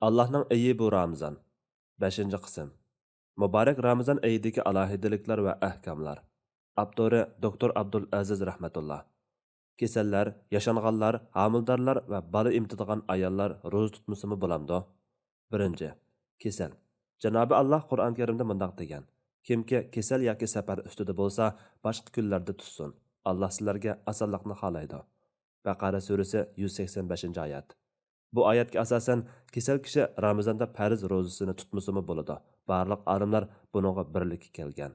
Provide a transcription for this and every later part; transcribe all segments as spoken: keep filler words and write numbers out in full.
ئاللاھنىڭ ئېيى بۇ رامىزان. بەشىنچى قىسىم. مۇبارەك رامىزان ئېيىدىكى ئالاھىدىلىكلەر ۋە ئەھكاملار. ئاپتورى دوكتور ئابدۇل ئەزىز رەھمەتۇللا. كېسەللەر، ياشانغانلار، ھامىلىدارلار ۋە بالا ئېمىتىدىغان ئاياللار روزا تۇتمىسىمۇ بولامدۇ؟ بىرىنچى، كېسەل. جانابى ئاللاھ قۇرئان كەرىمدە مۇنداق دېگەن: «كىمكى كېسەل ياكى سەپەر ئۈستىدە بولسا، باشقا كۈنلەردە تۇتسۇن. ئاللاھ سىلەرگە ئاسانلىقنى خالايدۇ.» بەقەرە سۈرىسى يۈز سەكسەن بەشىنچى ئايەت. بۇ ئايەتكە ئاساسەن، كېسەل كىشى رامىزاندا پەرز روزىسىنى تۇتمىسىمۇ بولىدۇ. بارلىق ئالىملار بۇنىڭغا بىرلىككە كەلگەن.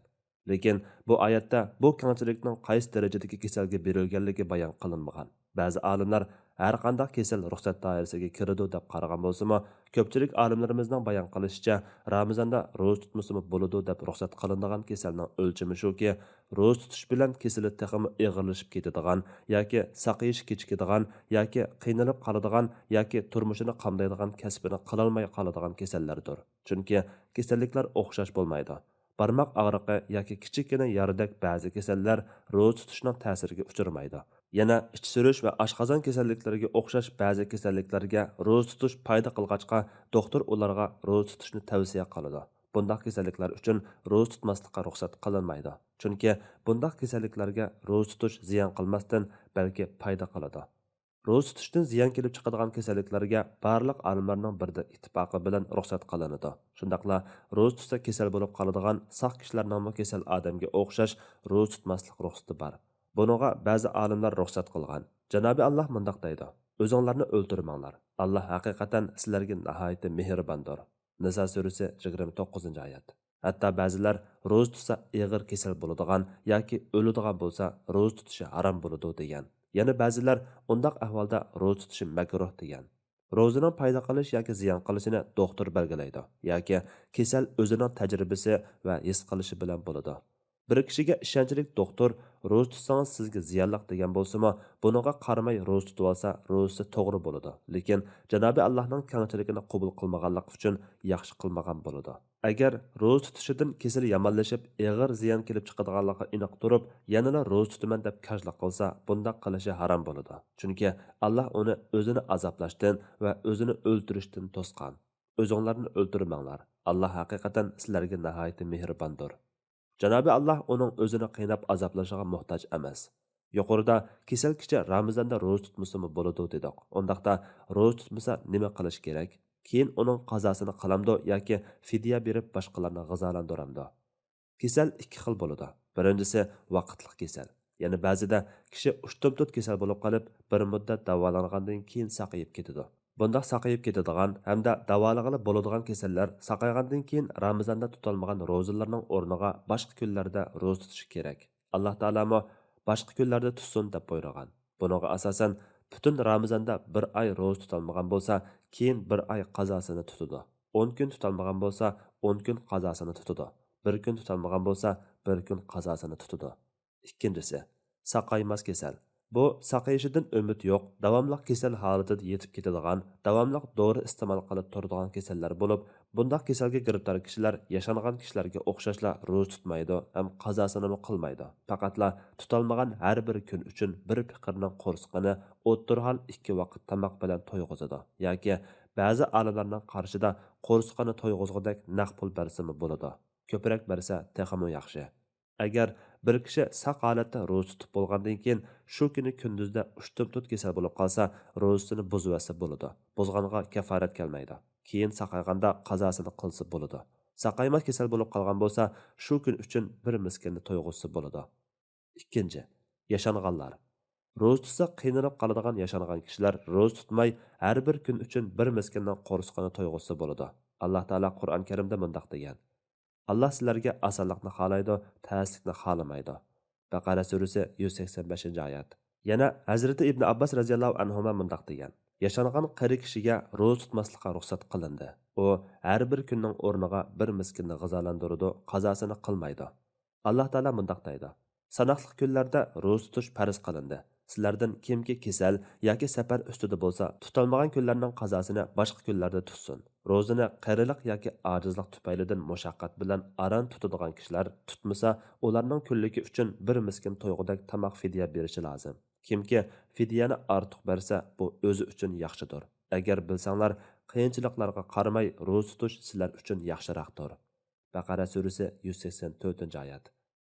لېكىن بۇ ئايەتتە بۇ كەڭچىلىكنىڭ قايسى دەرىجىدىكى كېسەلگە بېرىلگەنلىكى بايان قىلىنمىغان. بەزى ئالىملار ھەرقانداق كېسەل رۇخسەت دائىرىسىگە كىرىدۇ دەپ قارىغان بولسىمۇ، كۆپچىلىك ئالىملىرىمىزنىڭ بايان قىلىشىچە، رامىزاندا روزا تۇتمىسىمۇ بولىدۇ دەپ رۇخسەت قىلىنىدىغان كېسەلنىڭ ئۆلچىمى شۇكى، روزا تۇتۇش بىلەن كېسىلى تېخىمۇ ئېغىرلىشىپ كېتىدىغان ياكى ساقىيىش كېچىكىدىغان ياكى قىينىلىپ قالىدىغان ياكى تۇرمۇشىنى قامدايدىغان كەسپىنى قىلالماي قالىدىغان كېسەللەردۇر. چۈنكى كېسەللىكلەر ئوخشاش بولمايدۇ. بارماق ئاغرىقى ياكى كىچىككىنە يارىدەك بەزى كېسەللەر روزا تۇتۇشنىڭ تەسىرىگە ئۇچرىمايدۇ. يەنە ئىچ سۈرۈش ۋە ئاشقازان كېسەللىكلىرىگە ئوخشاش بەزى كېسەللىكلەرگە روزا تۇتۇش پايدا قىلغاچقا، دوختۇر ئۇلارغا روزا تۇتۇشنى تەۋسىيە قىلىدۇ. بۇنداق كېسەللىكلەر ئۈچۈن روزا تۇتماسلىققا رۇخسەت قىلىنمايدۇ. چۈنكى بۇنداق كېسەللىكلەرگە روزا تۇتۇش زىيان قىلماستىن، بەلكى پايدا قىلىدۇ. روزا تۇتۇشتىن زىيان كېلىپ چىقىدىغان كېسەللىكلەرگە بارلىق ئالىملارنىڭ بىردەك ئىتتىپاقى بىلەن رۇخسەت قىلىنىدۇ. شۇنداقلا روزا تۇتسا كېسەل بولۇپ قالىدىغان ساق كىشىلەرنىڭمۇ كېسەل ئادەمگە ئوخشاش روزا تۇتماسلىق رۇخسىتى بار. بۇنىڭغا بەزى ئالىملار رۇخسەت قىلغان. جانابى ئاللاھ مۇنداق دەيدۇ: «ئۆزۈڭلارنى ئۆلتۈرمەڭلار. ئاللاھ ھەقىقەتەن سىلەرگە ناھايىتى مېھرىباندۇر.» نىسا سۈرىسى يىگىرمە توققۇزىنچى ئايەت. ھەتتا بەزىلەر روزا تۇتسا ئېغىر كېسەل بولىدىغان ياكى ئۆلىدىغان بولسا روزا تۇتۇشى ھارام بولىدۇ دېگەن. يەنە بەزىلەر ئۇنداق ئەھۋالدا روزا تۇتۇشى مەكرۇھ دېگەن. روزىنىڭ پايدا قىلىش ياكى زىيان قىلىشىنى دوختۇر بەلگىلەيدۇ ياكى كېسەل ئۆزىنىڭ تەجرىبىسى ۋە ھېس قىلىشى بىلەن بولىدۇ. بىر كىشىگە ئىشەنچلىك دوختۇر روزا تۇتسىڭىز سىزگە زىيانلىق دېگەن بولسىمۇ، بۇنىڭغا قارىماي روزا تۇتۇۋالسا روزىسى توغرا بولىدۇ. لېكىن جانابى ئاللاھنىڭ كەڭچىلىكىنى قوبۇل قىلمىغانلىقى ئۈچۈن ياخشى قىلمىغان بولىدۇ. ئەگەر روزا تۇتۇشىدىن كېسىلى يامانلىشىپ، ئېغىر زىيان كېلىپ چىقىدىغانلىقىغا ئىنىق تۇرۇپ، يەنىلا روزا تۇتىمەن دەپ كاجلىق قىلسا، بۇنداق قىلىشى ھارام بولىدۇ. چۈنكى ئاللاھ ئۇنى ئۆزىنى ئازابلاشتىن ۋە ئۆزىنى ئۆلتۈرۈشتىن توسقان. «ئۆزۈڭلارنى ئۆلتۈرمەڭلار. ئاللاھ ھەقىقەتەن سىلەرگە ناھايىتى مېھرىباندۇر.» جانابى ئاللاھ ئۇنىڭ ئۆزىنى قىيناپ ئازابلىشىغا موھتاج ئەمەس. يۇقىرىدا كېسەل كىشى رامىزاندا روزا تۇتمىسىمۇ بولىدۇ دېدۇق. ئۇنداقتا روزا تۇتمىسا نېمە قىلىش كېرەك؟ كېيىن ئۇنىڭ قازاسىنى قىلامدۇ ياكى فىدىيە بېرىپ باشقىلارنى غىزالەندۇرامدۇ؟ كېسەل ئىككى خىل بولىدۇ. بىرىنچىسى ۋاقىتلىق كېسەل. يەنى بەزىدە كىشى ئۇشتۇمتۇت كېسەل بولۇپ قېلىپ، بىر مۇددەت داۋالانغاندىن كېيىن ساقىيىپ كېتىدۇ. بۇنداق ساقىيىپ كېتىدىغان ھەمدە داۋالىغىلى بولىدىغان كېسەللەر ساقايغاندىن كېيىن رامىزاندا تۇتالمىغان روزىلىرىنىڭ ئورنىغا باشقا كۈنلەردە روزا تۇتۇشى كېرەك. ئاللاھ تائالامۇ باشقا كۈنلەردە تۇتسۇن دەپ بۇيرۇغان. بۇنىڭغا ئاساسەن، پۈتۈن رامىزاندا بىر ئاي روزا تۇتالمىغان بولسا، كېيىن بىر ئاي قازاسىنى تۇتىدۇ. ئون كۈن تۇتالمىغان بولسا، ئون كۈن قازاسىنى تۇتىدۇ. بىر كۈن تۇتالمىغان بولسا، بىر كۈن قازاسىنى تۇتىدۇ. ئىككىنچىسى، ساقايماس كېسەل. بۇ ساقىيىشىدىن ئۈمىد يوق، داۋاملىق كېسەل ھالىتىدە يېتىپ كېتىدىغان، داۋاملىق دورا ئىستېمال قىلىپ تۇرىدىغان كېسەللەر بولۇپ، بۇنداق كېسەلگە گىرىپتار كىشىلەر ياشانغان كىشىلەرگە ئوخشاشلا روزا تۇتمايدۇ ھەم قازاسىنىمۇ قىلمايدۇ. پەقەتلا تۇتالمىغان ھەر بىر كۈن ئۈچۈن بىر پېقىرنىڭ قورسىقىنى ئوتتۇرا ھال ئىككى ۋاقىت تاماق بىلەن تويغۇزىدۇ ياكى بەزى ئالىملارنىڭ قارىشىدا قورسىقىنى تويغۇزغۇدەك نەق پۇل بەرسىمۇ بولىدۇ. كۆپرەك بەرسە تېخىمۇ ياخشى. ئەگەر بىر كىشى ساق ھالەتتە روزا تۇتۇپ بولغاندىن كېيىن شۇ كۈنى كۈندۈزدە ئۇشتۇمتۇت كېسەل بولۇپ قالسا، روزىسىنى بۇزۇۋەتسە بولىدۇ. بۇزغانغا كەفارەت كەلمەيدۇ. كېيىن ساقايغاندا قازاسىنى قىلسا بولىدۇ. ساقايماس كېسەل بولۇپ قالغان بولسا، شۇ كۈن ئۈچۈن بىر مىسكىننى تويغۇزسا بولىدۇ. ئىككىنچى، ياشانغانلار. روزا تۇتسا قىينىلىپ قالىدىغان ياشانغان كىشىلەر روزا تۇتماي، ھەر بىر كۈن ئۈچۈن بىر مىسكىننىڭ قورسىقىنى تويغۇزسا بولىدۇ. ئاللاھ تائالا قۇرئان كەرىمدە مۇنداق دېگەن: «ئاللاھ سىلەرگە ئاسانلىقنى خالايدۇ، تەسلىكنى خالىمايدۇ.» بەقەرە سۈرىسى يۈز سەكسەن بەشىنچى ئايەت. يەنە ھەزرىتى ئىبنى ئابباس رەزىياللاھۇ ئەنھۇما مۇنداق دېگەن: «ياشانغان قېرى كىشىگە روزا تۇتماسلىققا رۇخسەت قىلىندى. ئۇ ھەر بىر كۈننىڭ ئورنىغا بىر مىسكىننى غىزالاندۇرىدۇ، قازاسىنى قىلمايدۇ.» ئاللاھ تائالا مۇنداق دەيدۇ: «ساناقلىق كۈنلەردە روزا تۇتۇش پەرز قىلىندى. سىلەردىن كىمكى كېسەل ياكى سەپەر ئۈستىدە بولسا، تۇتالمىغان كۈنلەرنىڭ قازاسىنى باشقا كۈنلەردە تۇتسۇن. روزىنى قېرىلىق ياكى ئاجىزلىق تۈپەيلىدىن مۇشەققەت بىلەن ئاران تۇتىدىغان كىشىلەر تۇتمىسا، ئۇلارنىڭ كۈنلۈكى ئۈچۈن بىر مىسكىن تويغۇدەك تاماق فىدىيە بېرىشى لازىم. كىمكى فىدىيەنى ئارتۇق بەرسە، بۇ ئۆزى ئۈچۈن ياخشىدۇر. ئەگەر بىلسەڭلار، قىيىنچىلىقلارغا قارىماي روزا تۇتۇش سىلەر ئۈچۈن ياخشىراقتۇر. بەقەرە سۈرىسى يۈز سەكسەن تۆتىنچى ئايەت.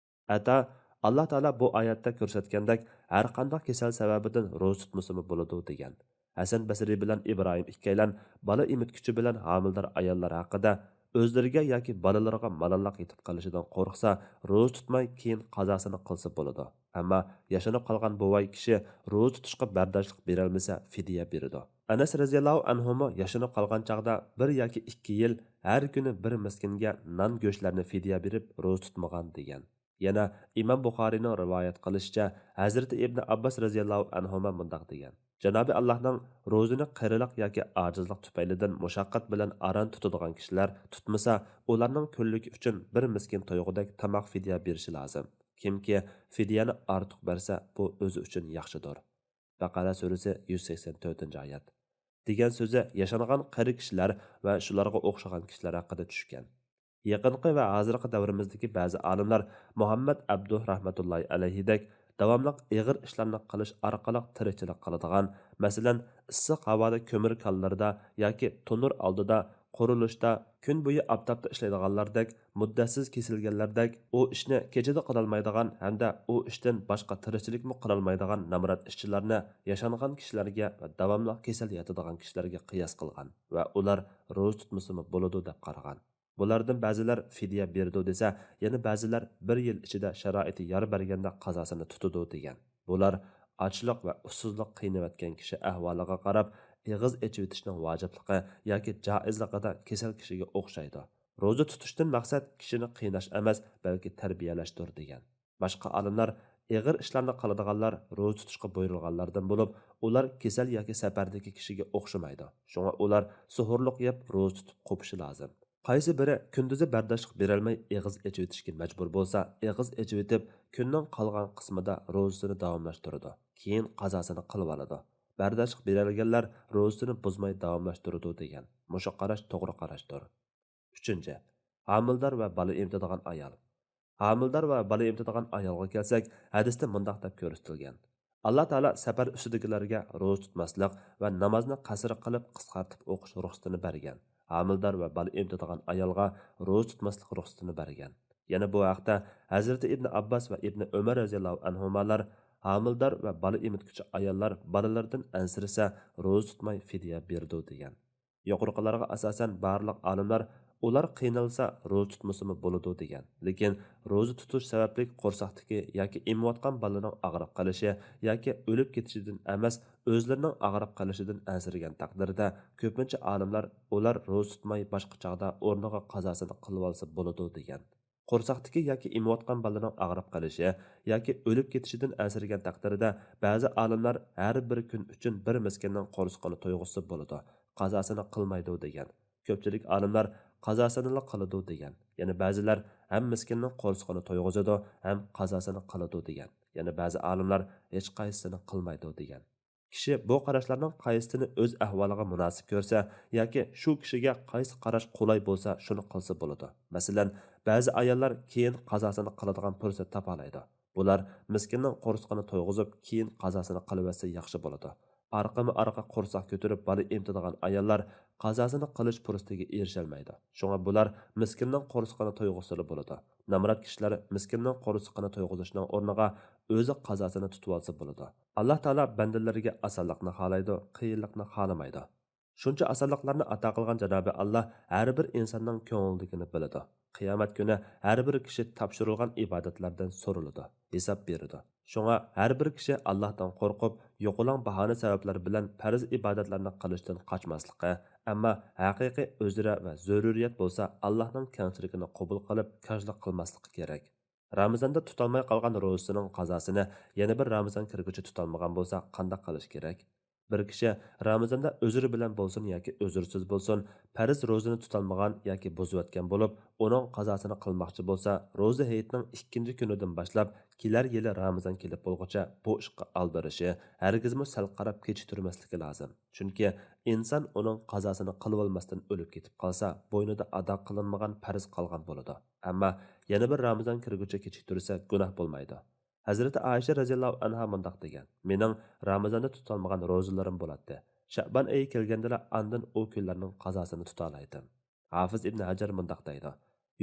ئەتا، ئاللا تائالا بۇ ئايەتتە كۆرسەتكەندەك، ھەرقانداق كېسەل سەۋەبىدىن روزا تۇتمىسىمۇ بولىدۇ، دېگەن. ھەسەن بەسرى بىلەن ئىبراھىم ئىككىيلەن بالا ئېمىتكۈچى بىلەن ھامىلىدار ئاياللار ھەققىدە، ئۆزلىرىگە ياكى بالىلىرىغا مالاللىق يېتىپ قېلىشىدىن قورقسا، روزا تۇتماي كېيىن قازاسىنى قىلسا بولىدۇ. ئەمما ياشىنىپ قالغان بوۋاي كىشى روزا تۇتۇشقا بەرداشلىق بېرەلمىسە، فىدىيە بېرىدۇ. ئەنەس رەزىياللاھۇ ئەنھۇمۇ ياشىنىپ قالغان چاغدا بىر ياكى ئىككى يىل ھەر كۈنى بىر مىسكىنگە نان گۆشلەرنى فىدىيە بېرىپ روزا تۇتمىغان، دېگەن. يەنە ئىمام بۇخارىينىڭ رىۋايەت قىلىشىچە، ھەزرىتى ئىبنى ئابباس رەزىياللاھۇ ئەنھۇما مۇنداق دېگەن: جانابى ئاللاھنىڭ روزىنى قېرىلىق ياكى ئاجىزلىق تۈپەيلىدىن مۇشەققەت بىلەن ئاران تۇتىدىغان كىشىلەر تۇتمىسا، ئۇلارنىڭ كۈنلۈكى ئۈچۈن بىر مىسكىن تويغۇدەك تاماق فىدىيە بېرىشى لازىم. كىمكى فىدىيەنى ئارتۇق بەرسە، بۇ ئۆزى ئۈچۈن ياخشىدۇر. بەقەرە سۈرىسى يۈز سەكسەن تۆتىنچى ئايەت. دېگەن سۆزى ياشانغان قېرى كىشىلەر ۋە شۇلارغا ئوخشىغان كىشىلەر ھەققىدە چۈشكەن. يېقىنقى ۋە ھازىرقى دەۋرىمىزدىكى بەزى ئالىملار مۇھەممەد ئابدۇ رەھمەتۇللاھى ئەلەيھىدەك داۋاملىق ئېغىر ئىشلارنى قىلىش ئارقىلىق تىرىكچىلىك قىلىدىغان، مەسىلەن، ئىسسىق ھاۋادا كۆمۈر كانلىرىدا ياكى تونۇر ئالدىدا، قۇرۇلۇشتا، كۈن بويى ئاپتاپتا ئىشلەيدىغانلاردەك، مۇددەتسىز كېسىلگەنلەردەك، ئۇ ئىشنى كېچىدە قىلالمايدىغان ھەمدە ئۇ ئىشتىن باشقا تىرىكچىلىكمۇ قىلالمايدىغان نامرات ئىشچىلارنى ياشانغان كىشىلەرگە ۋە داۋاملىق كېسەل ياتىدىغان كىشىلەرگە قىياس قىلغان ۋە ئۇلار روزا تۇتمىسىمۇ بولىدۇ دەپ قارىغان. بۇلاردىن بەزىلەر فىدىيە بېرىدۇ دېسە، يەنە بەزىلەر بىر يىل ئىچىدە شارائىتى يار بەرگەندە قازاسىنى تۇتىدۇ دېگەن. بۇلار ئاچلىق ۋە ئۇسسۇزلۇق قىينىۋەتكەن كىشى ئەھۋالىغا قاراپ ئېغىز ئېچىۋېتىشنىڭ ۋاجىپلىقى ياكى جائىزلىقىدا كېسەل كىشىگە ئوخشايدۇ. روزا تۇتۇشتىن مەقسەت كىشىنى قىيناش ئەمەس، بەلكى تەربىيەلەشتۇر دېگەن. باشقا ئالىملار ئېغىر ئىشلارنى قىلىدىغانلار روزا تۇتۇشقا بۇيرۇلغانلاردىن بولۇپ، ئۇلار كېسەل ياكى سەپەردىكى كىشىگە ئوخشىمايدۇ. شۇڭا ئۇلار سوھۇرلۇق يەپ روزا تۇتۇپ قوپۇشى لازىم. قايسى بىرى كۈندۈزى بەرداشلىق بېرەلمەي ئېغىز ئېچىۋېتىشكە مەجبۇر بولسا، ئېغىز ئېچىۋېتىپ، كۈننىڭ قالغان قىسمىدا روزىسىنى داۋاملاشتۇرىدۇ، كېيىن قازاسىنى قىلىۋالىدۇ. بەرداشلىق بېرەلىگەنلەر روزىسىنى بۇزماي داۋاملاشتۇرىدۇ دېگەن. مۇشۇ قاراش توغرا قاراشتۇر. ئۈچىنچى، ھامىلىدار ۋە بالا ئېمىتىدىغان ئايال. ھامىلىدار ۋە بالا ئېمىتىدىغان ئايالغا كەلسەك، ھەدىستە مۇنداق دەپ كۆرسىتىلگەن: ئاللا تائالا سەپەر ئۈستىدىكىلەرگە روزا تۇتماسلىق ۋە نامازنى قەسىر قىلىپ قىسقارتىپ ئوقۇش رۇخسىتىنى بەرگەن. ھامىلىدار ۋە بالا ئېمىتىدىغان ئايالغا روزا تۇتماسلىق رۇخسىتىنى بەرگەن. يەنە بۇ ھەقتە ھەزرىتى ئىبنى ئابباس ۋە ئىبنى ئۆمەر رەزىياللاھۇ ئەنھۇمالار ھامىلىدار ۋە بالا ئېمىتكۈچى ئاياللار بالىلىرىدىن ئەنسىرىسە، روزا تۇتماي فىدىيە بېرىدۇ دېگەن. يۇقىرىقىلارغا ئاساسەن بارلىق ئالىملار ئۇلار قىينالسا روزا تۇتمىسىمۇ بولىدۇ دېگەن. لېكىن روزا تۇتۇش سەۋەبلىك قورساقتىكى ياكى ئېمىۋاتقان بالىنىڭ ئاغرىپ قېلىشى ياكى ئۆلۈپ كېتىشىدىن ئەمەس، ئۆزلىرىنىڭ ئاغرىپ قېلىشىدىن ئەنسىرىگەن تەقدىردە، كۆپىنچە ئالىملار ئۇلار روزا تۇتماي باشقا چاغدا ئورنىغا قازاسىنى قىلىۋالسا بولىدۇ دېگەن. قورساقتىكى ياكى ئېمىۋاتقان بالىنىڭ ئاغرىپ قېلىشى ياكى ئۆلۈپ كېتىشىدىن ئەنسىرىگەن تەقدىردە، بەزى ئالىملار ھەر بىر كۈن ئۈچۈن بىر مىسكىننىڭ قورسىقىنى تويغۇزسا بولىدۇ، قازاسىنى قىلمايدۇ دېگەن. كۆپچىلىك ئالىملار قازاسىنىلا قىلىدۇ دېگەن. يەنە بەزىلەر ھەم مىسكىننىڭ قورسىقىنى تويغۇزىدۇ، ھەم قازاسىنى قىلىدۇ دېگەن. يەنە بەزى ئالىملار ھېچقايسىسىنى قىلمايدۇ دېگەن. كىشى بۇ قاراشلارنىڭ قايسىسىنى ئۆز ئەھۋالىغا مۇناسىپ كۆرسە ياكى شۇ كىشىگە قايسى قاراش قولاي بولسا، شۇنى قىلسا بولىدۇ. مەسىلەن، بەزى ئاياللار كېيىن قازاسىنى قىلىدىغان پۇرسەت تاپالايدۇ. بۇلار مىسكىننىڭ قورسىقىنى تويغۇزۇپ، كېيىن قازاسىنى قىلىۋەتسە ياخشى بولىدۇ. ئارقىمۇ ئارقا قورساق كۆتۈرۈپ بالا ئېمىتىدىغان ئاياللار قازاسىنى قىلىش پۇرسىتىگە ئېرىشەلمەيدۇ. شۇڭا بۇلار مىسكىننىڭ قورسىقىنى تويغۇزسىلا بولىدۇ. نامرات كىشىلەر مىسكىننىڭ قورسىقىنى تويغۇزۇشنىڭ ئورنىغا ئۆزى قازاسىنى تۇتۇۋالسا بولىدۇ. ئاللا تائالا بەندىلىرىگە ئاسانلىقنى خالايدۇ، قىيىنلىقنى خالىمايدۇ. شۇنچە ئاسانلىقلارنى ئاتا قىلغان جانابى ئاللا ھەر بىر ئىنساننىڭ كۆڭلىدىكىنى بىلىدۇ. قىيامەت كۈنى ھەر بىر كىشى تاپشۇرۇلغان ئىبادەتلەردىن سورىلىدۇ، ھېساب بېرىدۇ. شۇڭا ھەر بىر كىشى ئاللاھتىن قورقۇپ، يوقىلاڭ باھانە سەۋەبلەر بىلەن پەرز ئىبادەتلەرنى قىلىشتىن قاچماسلىقى، ئەمما ھەقىقىي ئۆزرە ۋە زۆرۈرىيەت بولسا ئاللاھنىڭ كەڭچىلىكىنى قوبۇل قىلىپ، كاجلىق قىلماسلىقى كېرەك. رامىزاندا تۇتالماي قالغان روزىسىنىڭ قازاسىنى يەنە بىر رامىزان كىرگۈچە تۇتالمىغان بولسا قانداق قىلىش كېرەك؟ بىر كىشى رامىزاندا ئۆزرى بىلەن بولسۇن ياكى ئۆزرىسىز بولسۇن، پەرز روزىنى تۇتالمىغان ياكى بۇزۇۋەتكەن بولۇپ، ئۇنىڭ قازاسىنى قىلماقچى بولسا، روزا ھېيتنىڭ ئىككىنچى كۈنىدىن باشلاپ كېلەر يىلى رامىزان كېلىپ بولغۇچە بۇ ئىشقا ئالدىرىشى، ھەرگىزمۇ سەل قاراپ كېچىكتۈرمەسلىكى لازىم. چۈنكى ئىنسان ئۇنىڭ قازاسىنى قىلىۋالماستىن ئۆلۈپ كېتىپ قالسا، بوينىدا ئادا قىلىنمىغان پەرز قالغان بولىدۇ. ئەمما يەنە بىر رامىزان كىرگۈچە كېچىكتۈرسە گۇناھ بولمايدۇ. ھەزرىتى ئائىشە رەزىياللاھۇ ئەنھا مۇنداق دېگەن: مېنىڭ رامىزاندا تۇتالمىغان روزىلىرىم بولاتتى. شەئبان ئېيى كەلگەندىلا ئاندىن ئۇ كۈنلەرنىڭ قازاسىنى تۇتالايتتىم. ھافىز ئىبن ھەجەر مۇنداق دەيدۇ: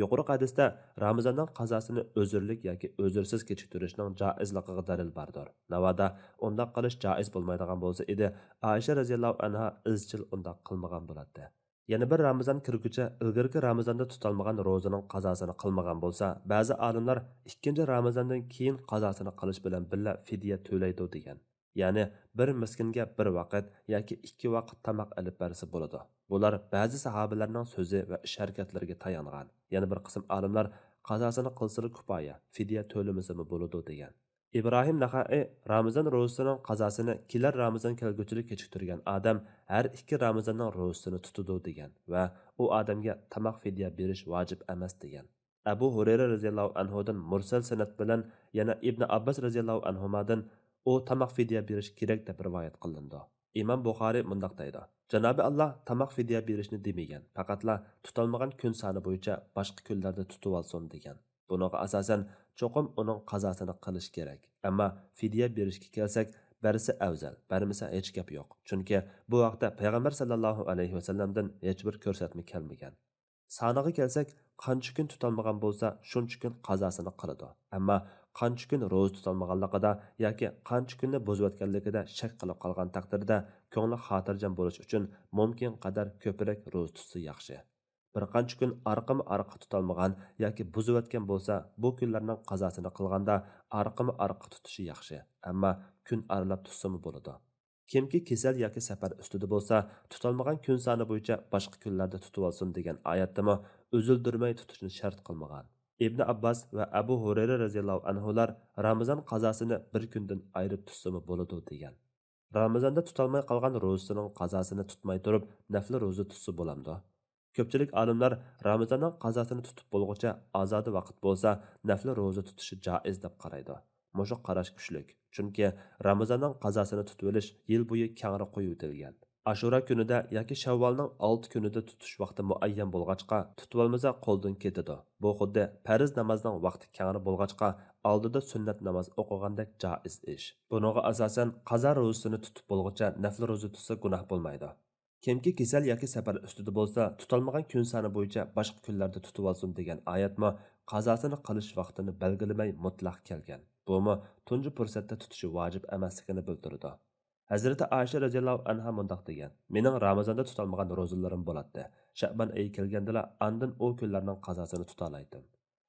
يۇقىرىقى ھەدىستە رامىزاننىڭ قازاسىنى ئۆزۈرلۈك ياكى ئۆزۈرسىز كېچىكتۈرۈشنىڭ جائىزلىقىغا دەلىل باردۇر. ناۋادا ئۇنداق قىلىش جائىز بولمايدىغان بولسا ئىدى، ئائىشە رەزىياللاھۇ ئەنھا ئىزچىل ئۇنداق قىلمىغان بولاتتى. يەنە بىر رامىزان كىرگۈچە ئىلگىرىكى رامىزاندا تۇتالمىغان روزىنىڭ قازاسىنى قىلمىغان بولسا، بەزى ئالىملار ئىككىنچى رامىزاندىن كېيىن قازاسىنى قىلىش بىلەن بىللە فىدىيە تۆلەيدۇ دېگەن. يەنى بىر مىسكىنگە بىر ۋاقىت ياكى ئىككى ۋاقىت تاماق ئېلىپ بەرسە بولىدۇ. بۇلار بەزى ساھابىلەرنىڭ سۆزى ۋە ئىش ھەرىكەتلىرىگە تايانغان. يەنە بىر قىسىم ئالىملار قازاسىنى قىلسىلا كۇپايە، فىدىيە تۆلىمىسىمۇ بولىدۇ دېگەن. ئىبراھىم نەخەئى رامىزان روزىسىنىڭ قازاسىنى كېلەر رامىزان كەلگۈچىلىك كېچىكتۈرگەن ئادەم ھەر ئىككى رامىزاننىڭ روزىسىنى تۇتىدۇ دېگەن ۋە ئۇ ئادەمگە تاماق فىدىيە بېرىش ۋاجىپ ئەمەس دېگەن. ئەبۇ ھۇرەيرە رەزىياللاھۇ ئەنھۇدىن مۇرسەل سەنەد بىلەن يەنە ئىبنى ئابباس رەزىياللاھۇ ئەنھۇمادىن ئۇ تاماق فىدىيە بېرىش كېرەك دەپ رىۋايەت قىلىنىدۇ. ئىمام بۇخارىي مۇنداق دەيدۇ: جانابى ئاللا تاماق فىدىيە بېرىشنى دېمىگەن، پەقەتلا تۇتالمىغان كۈن سانى بويىچە باشقا كۈنلەردە تۇتۇۋالسۇن دېگەن. بۇنىڭغا ئاساسەن، چوقۇم ئۇنىڭ قازاسىنى قىلىش كېرەك. ئەمما فىدىيە بېرىشكە كەلسەك، بەرسە ئەۋزەل، بەرمىسە ھېچ گەپ يوق. چۈنكى بۇ ھەقتە پەيغەمبەر سەللەللاھۇ ئەلەيھى ۋەسەللەمدىن ھېچبىر كۆرسەتمە كەلمىگەن. سانىغا كەلسەك، قانچە كۈن تۇتالمىغان بولسا، شۇنچە كۈن قازاسىنى قىلىدۇ. ئەمما قانچە كۈن روزا تۇتالمىغانلىقىدا ياكى قانچە كۈننى بۇزۇۋەتكەنلىكىدە شەك قىلىپ قالغان تەقدىردە، كۆڭلى خاتىرجەم بولۇش ئۈچۈن مۇمكىن قەدەر كۆپرەك روزا تۇتسا ياخشى. بىر قانچە كۈن ئارقىمۇ ئارقا تۇتالمىغان ياكى بۇزۇۋەتكەن بولسا، بۇ كۈنلەرنىڭ قازاسىنى قىلغاندا ئارقىمۇ ئارقا تۇتۇشى ياخشى، ئەمما كۈن ئارىلاپ تۇتسىمۇ بولىدۇ. كىمكى كېسەل ياكى سەپەر ئۈستىدە بولسا، تۇتالمىغان كۈن سانى بويىچە باشقا كۈنلەردە تۇتۇۋالسۇن دېگەن ئايەتتىمۇ ئۈزۈلدۈرمەي تۇتۇشنى شەرت قىلمىغان. ئىبنى ئابباس ۋە ئەبۇ ھۇرەيرە رەزىياللاھۇ ئەنھۇلار رامىزان قازاسىنى بىر كۈندىن ئايرىپ تۇتسىمۇ بولىدۇ دېگەن. رامىزاندا تۇتالماي قالغان روزىسىنىڭ قازاسىنى تۇتماي تۇرۇپ نەپلى روزا تۇتسا بولامدۇ؟ كۆپچىلىك ئالىملار رامىزاننىڭ قازاسىنى تۇتۇپ بولغۇچە ئازادە ۋاقىت بولسا نەپلى روزا تۇتۇشى جائىز دەپ قارايدۇ. مۇشۇ قاراش كۈچلۈك. چۈنكى رامىزاننىڭ قازاسىنى تۇتۇۋېلىش يىل بويى كەڭرى قويۇۋېتىلگەن. ئاشۇرا كۈنىدە ياكى شەۋۋالنىڭ ئالتە كۈنىدە تۇتۇش ۋاقتى مۇئەييەن بولغاچقا، تۇتۇۋالمىسا قولدىن كېتىدۇ. بۇ خۇددى پەرز نامازنىڭ ۋاقتى كەڭرى بولغاچقا، ئالدىدا سۈننەت ناماز ئوقۇغاندەك جائىز ئىش. بۇنىڭغا ئاساسەن، قازا روزىسىنى تۇتۇپ بولغۇچە نەپلى روزا تۇتسا گۇناھ بولمايدۇ. كىمكى كېسەل ياكى سەپەر ئۈستىدە بولسا، تۇتالمىغان كۈن سانى بويىچە باشقا كۈنلەردە تۇتۇۋالسۇن دېگەن ئايەتمۇ قازاسىنى قىلىش ۋاقتىنى بەلگىلىمەي مۇتلەق كەلگەن. بۇمۇ تۇنجى پۇرسەتتە تۇتۇشى ۋاجىپ ئەمەسلىكىنى بىلدۈرىدۇ. ھەزرىتى ئائىشە رەزىياللاھۇ ئەنھا مۇنداق دېگەن: مېنىڭ رامىزاندا تۇتالمىغان روزىلىرىم بولاتتى. شەئبان ئېيى كەلگەندىلا ئاندىن ئۇ كۈنلەرنىڭ قازاسىنى تۇتالايتتىم.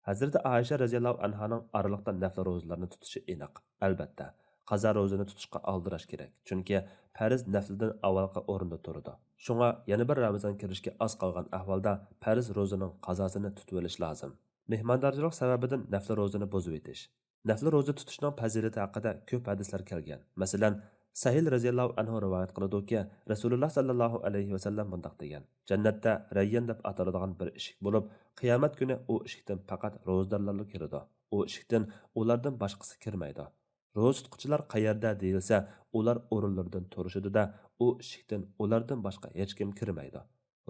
ھەزرىتى ئائىشە رەزىياللاھۇ ئەنھانىڭ ئارىلىقتا نەپلى روزىلارنى تۇتۇشى ئېنىق. ئەلبەتتە، قازا روزىنى تۇتۇشقا ئالدىراش كېرەك، چۈنكى پەرز نەپلىدىن ئاۋۋالقى ئورۇندا تۇرىدۇ. شۇڭا يەنە بىر رامىزان كىرىشكە ئاز قالغان ئەھۋالدا پەرز روزىنىڭ قازاسىنى تۇتۇۋېلىش لازىم. مېھماندارچىلىق سەۋەبىدىن نەپلى روزىنى بۇزۇۋېتىش. نەپلى روزا تۇتۇشنىڭ پەزىلىتى ھەققىدە كۆپ ھەدىسلەر كەلگەن. مەسىلەن، سەھىل رەزىياللاھۇ ئەنھۇ رىۋايەت قىلىدۇكى، رەسۇلۇللا سەللەللاھۇ ئەلەيھى ۋەسەللەم مۇنداق دېگەن: جەننەتتە رەييان دەپ ئاتىلىدىغان بىر ئىشىك بولۇپ، قىيامەت كۈنى ئۇ ئىشىكتىن پەقەت روزىدارلارلا كىرىدۇ. ئۇ ئىشىكتىن ئۇلاردىن باشقىسى كىرمەيدۇ. روزا تۇتقۇچىلار قەيەردە دېيىلسە، ئۇلار ئورۇنلىرىدىن تۇرۇشىدۇ-دە، ئۇ ئىشىكتىن ئۇلاردىن باشقا ھېچكىم كىرمەيدۇ.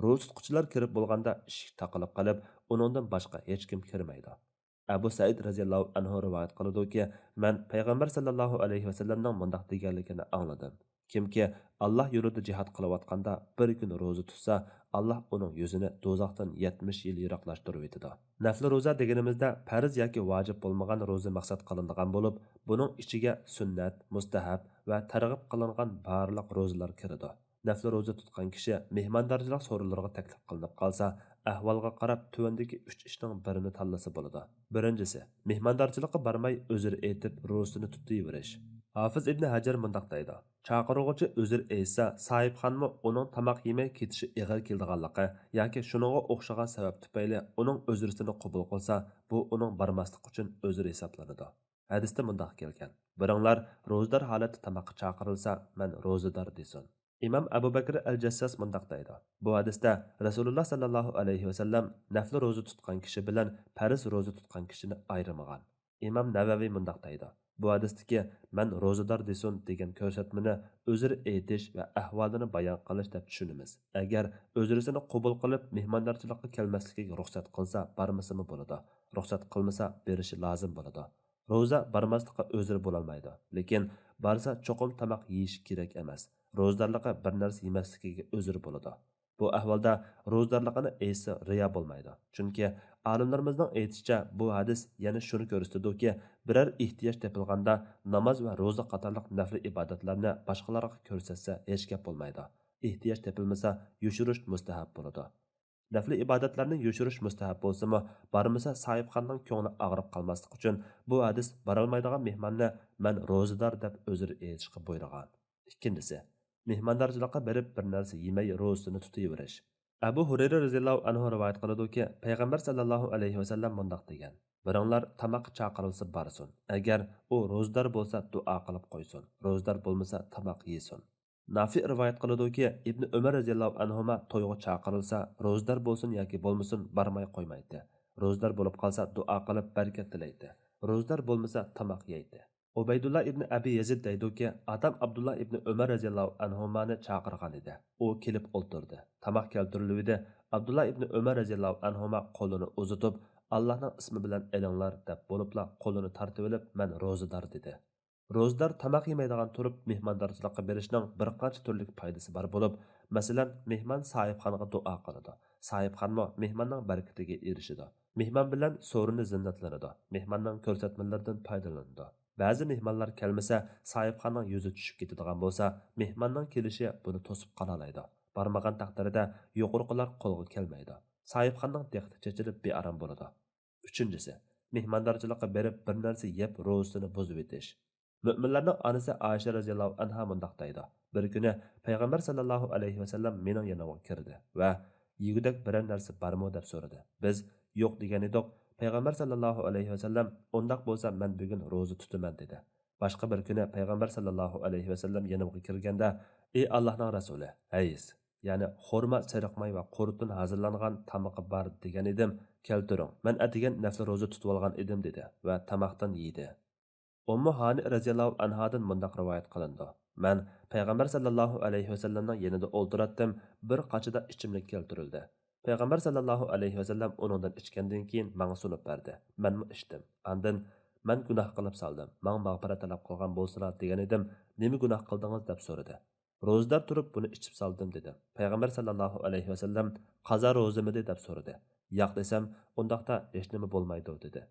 روزا تۇتقۇچىلار كىرىپ بولغاندا ئىشىك تاقىلىپ قېلىپ، ئۇنىڭدىن باشقا ھېچكىم كىرمەيدۇ. ئەبۇ سەئىد رەزىياللاھۇ ئەنھۇ رىۋايەت قىلىدۇكى، مەن پەيغەمبەر سەللەللاھۇ ئەلەيھى ۋەسەللەمنىڭ مۇنداق دېگەنلىكىنى ئاڭلىدىم: كىمكى ئاللا يولىدا جىھاد قىلىۋاتقاندا بىر كۈن روزا تۇتسا، ئاللا ئۇنىڭ يۈزىنى دوزاختىن يەتمىش يىل يىراقلاشتۇرۇۋېتىدۇ. نەپلى روزا دېگىنىمىزدە پەرز ياكى ۋاجىپ بولمىغان روزا مەقسەت قىلىنىدىغان بولۇپ، بۇنىڭ ئىچىگە سۈننەت، مۇستەھەب ۋە تەرغىب قىلىنغان بارلىق روزىلار كىرىدۇ. نەپلى روزا تۇتقان كىشى مېھماندارچىلىق سورۇنلىرىغا تەكلىپ قىلىنىپ قالسا، ئەھۋالغا قاراپ تۆۋەندىكى ئۈچ ئىشنىڭ بىرىنى تاللىسا بولىدۇ. بىرىنچىسى، مېھماندارچىلىققا بارماي ئۆزرە ئېيتىپ روزىسىنى تۇتۇۋېرىش. ھافىز ئىبنى ھەجەر مۇنداق دەيدۇ: چاقىرغۇچى ئۆزرە ئېيتسا، ساھىبخانىمۇ ئۇنىڭ تاماق يېمەي كېتىشى ئېغىر كېلىدىغانلىقى ياكى شۇنىڭغا ئوخشىغان سەۋەب تۈپەيلى ئۇنىڭ ئۆزرىسىنى قوبۇل قىلسا، بۇ ئۇنىڭ بارماسلىقى ئۈچۈن ئۆزرە ھېسابلىنىدۇ. ھەدىستە مۇنداق كەلگەن: بىرىڭلار روزىدار ھالەتتە تاماققا چاقىرىلسا، مەن روزىدار دېسۇن. ئىمام ئەبۇ بەكرى ئەل جەسساس مۇنداق دەيدۇ: بۇ ھەدىستە رەسۇلۇللا سەللەللاھۇ ئەلەيھى ۋەسەللەم نەپلى روزا تۇتقان كىشى بىلەن پەرز روزا تۇتقان كىشىنى ئايرىمىغان. ئىمام نەۋەۋى مۇنداق دەيدۇ: بۇ ھەدىستىكى مەن روزىدار دېسۇن دېگەن كۆرسەتمىنى ئۆزرە ئېيتىش ۋە ئەھۋالىنى بايان قىلىش دەپ چۈشىنىمىز. ئەگەر ئۆزرىسىنى قوبۇل قىلىپ مېھماندارچىلىققا كەلمەسلىكىگە رۇخسەت قىلسا، بارمىسىمۇ بولىدۇ. رۇخسەت قىلمىسا، بېرىشى لازىم بولىدۇ. روزا بارماسلىققا ئۆزرە بولالمايدۇ، لېكىن بارسا چوقۇم تاماق يېيىشى كېرەك ئەمەس. روزىدارلىقى بىر نەرسە يېمەسلىكىگە ئۆزرە بولىدۇ. بۇ ئەھۋالدا روزىدارلىقىنى ئېيتسا رىيا بولمايدۇ. چۈنكى ئالىملىرىمىزنىڭ ئېيتىشىچە، بۇ ھەدىس يەنە شۇنى كۆرسىتىدۇكى، بىرەر ئېھتىياج تېپىلغاندا ناماز ۋە روزا قاتارلىق نەپلى ئىبادەتلەرنى باشقىلارغا كۆرسەتسە ھېچ گەپ بولمايدۇ. ئېھتىياج تېپىلمىسا يوشۇرۇش مۇستەھەب بولىدۇ. نەپلى ئىبادەتلەرنى يوشۇرۇش مۇستەھەب بولسىمۇ، بارمىسا ساھىبخاننىڭ كۆڭلى ئاغرىپ قالماسلىقى ئۈچۈن بۇ ھەدىس بارالمايدىغان مېھماننى مەن روزىدار دەپ ئۆزرە ئېيتىشقا بۇيرۇغان. ئىككىنچىسى، مېھماندارچىلىققا بېرىپ بىر نەرسە يېمەي روزىسىنى تۇتۇۋېرىش. ئەبۇ ھۇرەيرە رەزىياللاھۇ ئەنھۇ رىۋايەت قىلىدۇكى، پەيغەمبەر سەللەللاھۇ ئەلەيھى ۋەسەللەم مۇنداق دېگەن: بىرىڭلار تاماققا چاقىرىلسا بارسۇن، ئەگەر ئۇ روزىدار بولسا دۇئا قىلىپ قويسۇن، روزىدار بولمىسا تاماق يېسۇن. نافىئ رىۋايەت قىلىدۇكى، ئىبنى ئۆمەر رەزىياللاھۇ ئەنھۇما تويغا چاقىرىلسا، روزىدار بولسۇن ياكى بولمىسۇن بارماي قويمايتتى. روزىدار بولۇپ قالسا دۇئا قىلىپ بەرىكەت تىلەيتتى. روزىدار بولمىسا تاماق يەيتتى. ئۇبەيدۇللا ئىبنى ئەبى يەزىد دەيدۇكى، ئاتام ئابدۇللا ئىبنى ئۆمەر رەزىياللاھۇ ئەنھۇمانى چاقىرغان ئىدى. ئۇ كېلىپ ئولتۇردى. تاماق كەلتۈرۈلۈۋىدى. ئابدۇللا ئىبنى ئۆمەر رەزىياللاھۇ ئەنھۇما قولىنى ئۇزىتىپ، ئاللاھنىڭ ئىسمى بىلەن ئېلىڭلار دەپ بولۇپلا قولىنى تارتىۋېلىپ، مەن روزىدار دېدى. روزىدار تاماق يېمەيدىغان تۇرۇپ مېھماندارچىلىققا بېرىشنىڭ بىر قانچە تۈرلۈك پايدىسى بار بولۇپ، مەسىلەن، مېھمان ساھىبخانغا دۇئا قىلىدۇ، ساھىبخانمۇ مېھماننىڭ بەرىكىتىگە ئېرىشىدۇ. مېھمان بىلەن سورۇنى زىننەتلىنىدۇ، مېھماننىڭ كۆرسەتمىلىرىدىن پايدىلىنىدۇ. بەزى مېھمانلار كەلمىسە، ساھىبخاننىڭ يۈزى چۈشۈپ كېتىدىغان بولسا، مېھماننىڭ كېلىشى بۇنى توسۇپ قالالايدۇ. بارمىغان تەقدىردە يۇقىرىقىلار قولغا كەلمەيدۇ. ساھىبخاننىڭ دىققىتى چېچىلىپ بىئارام بولىدۇ. ئۈچىنچىسى، مېھماندارچىلىققا بېرىپ بىر نەرسە يەپ روزىسىنى بۇزۇۋېتىش. مۆمىنلەرنىڭ ئانىسى ئائىشە رەزىياللاھۇ ئەنھا مۇنداق دەيدۇ: بىر كۈنى پەيغەمبەر سەللەللاھۇ ئەلەيھى ۋەسەللەم مېنىڭ يېنىمغا كىردى ۋە يېگۈدەك بىرەر نەرسە بارمۇ دەپ سورىدى. بىز يوق دېگەن ئىدۇق. پەيغەمبەر سەللەللاھۇ ئەلەيھى ۋەسەللەم ئۇنداق بولسا مەن بۈگۈن روزا تۇتىمەن دېدى. باشقا بىر كۈنى پەيغەمبەر سەللەللاھۇ ئەلەيھى ۋەسەللەم يېنىمغا كىرگەندە، ئى ئاللاھنىڭ رەسۇلى، ھەيز، يەنى خورما، سېرىق ماي ۋە قۇرۇتتىن ھازىرلانغان تامىقى بار دېگەن ئىدىم، كەلتۈرۈڭ، مەن ئەتىگەن نەپلى روزا تۇتۇۋالغان ئىدىم دېدى ۋە تاماقتىن يېدى. ئۇممۇ ھانى رەزىياللاھۇ ئەنھادىن مۇنداق رىۋايەت قىلىنىدۇ: مەن پەيغەمبەر سەللەللاھۇ ئەلەيھى ۋەسەللەمنىڭ يېنىدا ئولتۇراتتىم، بىر قاچىدا ئىچىملىك كەلتۈرۈلدى. پەيغەمبەر سەللەللاھۇ ئەلەيھى ۋەسەللەم ئۇنىڭدىن ئىچكەندىن كېيىن ماڭا سۇنۇپ بەردى. مەنمۇ ئىچتىم. ئاندىن، مەن گۇناھ قىلىپ سالدىم، ماڭا مەغپىرەت تەلەپ قىلغان بولسىلا دېگەن ئىدىم، نېمە گۇناھ قىلدىڭىز دەپ سورىدى. روزىدار تۇرۇپ بۇنى ئىچىپ سالدىم دېدى. پەيغەمبەر سەللەللاھۇ ئەلەيھى ۋەسەللەم، قازا روزىمىدى دەپ سورىدى. ياق دېسەم، ئۇنداقتا ھېچنېمە بولمايدۇ دېدى.